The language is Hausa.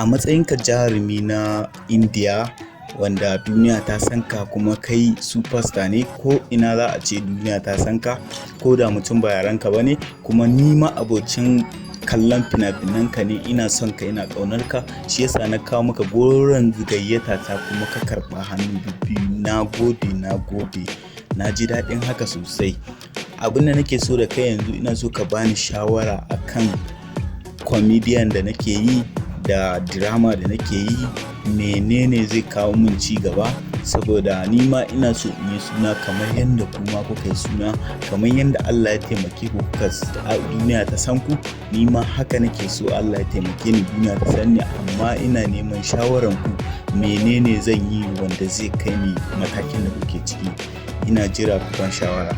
A matsayinka jarumi na Indiya wanda duniya ta san ka, kuma kai superstar ne, ko ina za a ce duniya ta san ka, ko da mutum ba yarenka ba ne. Kuma ni ma abocin kallon fina-finanka ne, ina son ka, ina ƙaunar ka. Shi yasa na kawo maka goron gayyata ta kuma ka karɓa hannu bibbiyu. Na gode, na gode, na ji daɗin haka sosai. Abin da nake so da kai yanzu, ina so ka bani shawara akan comedian da nake yi da drama da nake yi. Menene zai kawo min ci gaba? Saboda ni ma ina so in yi suna kamar yadda kuma kuka yi suna, kamar yadda Allah ya taimake ku kuka duniya ta san ku, ni ma haka nake so Allah ya taimake ni duniya ta san ni. Amma ina neman shawaran ku, menene zan yi wanda zai kai ni matakin da kuke ciki? Ina jira ku ban shawara.